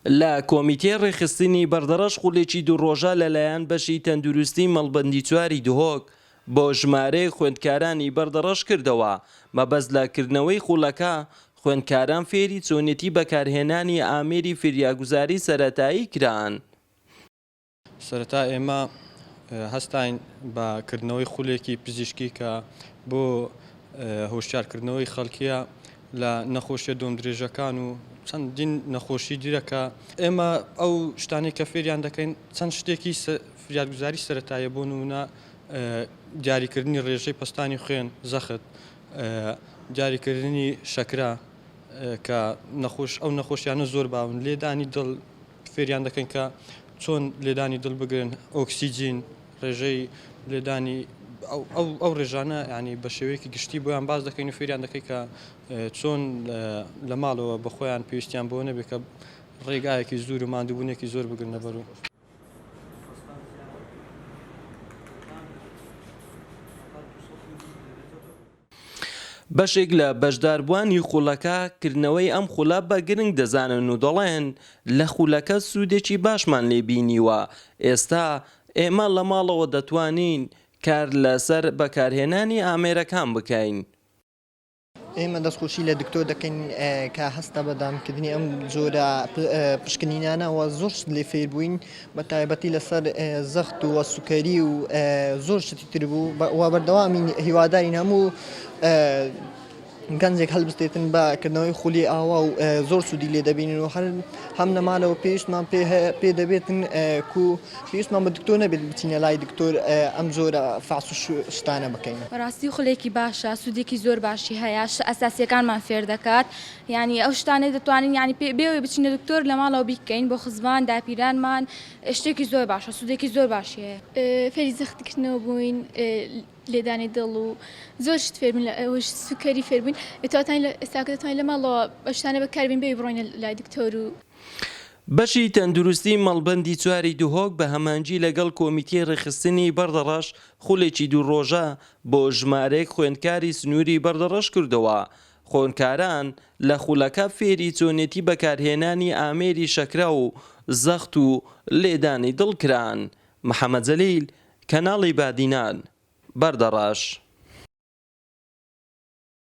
لە کۆمیتەی ڕێکخستنی بەردەڕەش خولێکی دوو ڕۆژە لەلایەن بەشی تەندروستی مەڵبەندی چواری دهۆک بۆ ژمارەیەک خوێندکارانی بەردەڕەش کردەوە، مەبەست لە کردنەوەی خولەکە خوێندکاران فێری چۆنێتی بەکارهێنانی ئامێری فریاگوزاری سەرەتایی کران. سەرەتا ئێمە هەستاین بە کردنەوەی خولێکی پزیشکی کە بۆ هۆشیارکردنەوەی خەڵکیە لە نەخۆشیە دۆمدرێژەکان و چەندین نەخۆشی دیرە کە ئێمە ئەو شتانەی کە فێریان دەکەین چەند شتێکی فریادگوزاری سەرەتاییە بۆ نمونە دیاریکردنی ڕێژەی پەستانی خوێن زەخت دیاریکردنی شەکرە کە نەخۆش ئەو نەخۆشیانە زۆر باون لێدانی دڵ فێریان دەکەین کە چۆن لێدانی دڵ بگرن، ئۆکسیجین، ڕێژەی لێدانی ئەو ئەو ڕێژانە یانی بە شێوەیەکی گشتی بۆیان باس دەکەین و فێریان دەکەین کە چۆن لە ماڵەوە بە خۆیان پێویستیان بەوە نەبێت کە ڕێگایەکی زور و ماندووبوونێکی زۆر بگرنە بەر و. بەشێک لە بەشداربووانی خولەکە کردنەوەی ئەم خولە بە گرنگ دەزانن و دەڵێن، لە خولەکە سوودێکی باشمان لێ بینیوە، ئێستا ئێمە لە ماڵەوە دەتوانین کار لەسەر بەکارهێنانی ئامێرەکان بکەین. ئێمە دەستخۆشی لە دکتۆر دەکەین کە هەستە بە دامکردنی ئەم جۆرە پشکنینانە و زۆر شت لێ فێر بووین بە تایبەتی لەسەر زەخت و سوکەری و زۆر شتی تر بوو و بەردەوامین هیوادارین هەموو گەنجێک هەلبستێتن بە کردنەوەی خولی ئاوا و زۆر سوودی لێ دەبینن و هەر هەم لە مالەوە پێویستمان پێ پێ دەبێتن کو پێویستمان بە دکتۆر نەبێت بچینە لای دکتۆر ئەم جۆرە فەحس و شتانە بکەین. بەڕاستی خولێکی باشە سوودێکی زۆر باشی هەیە شتە ئەساسیەکانمان فێر دەکات یانی ئەو شتانەی دەتوانین یانی پێ بێ ئەوەی بچینە دکتۆر لە ماڵەوە بیکەین بۆ خزمان داپیرانمان شتێکی زۆر باشە سوودێکی زۆر باشی هەیە. فێری زەختکردنەوە بووین لێدانی دڵ و زۆر شت فێربووین لە ئەوەش سوکەری فێربووین ئێتواتانی لە ئێستاکە دەتوانین لە ماڵەوە ئەو شتانە بەکاربین بێ بڕۆینە لای دکتۆر و. بەشی تەندروستی مەڵبەندی چواری دهۆک بە هەمانگی لەگەڵ کۆمیتەی ڕێکخستنی بەردەڕەش خولێکی دوو ڕۆژە بۆ ژمارەیەک خوێندکاری سنووری بەردەڕەش کردەوە، خوێندکاران لە خولەکە فێری چۆنێتی بەکارهێنانی ئامێری شەکرە و زەخت و لێدانی دڵ کران. محەمەد جەلیل، کەناڵی بادینان، بەردەڕەش.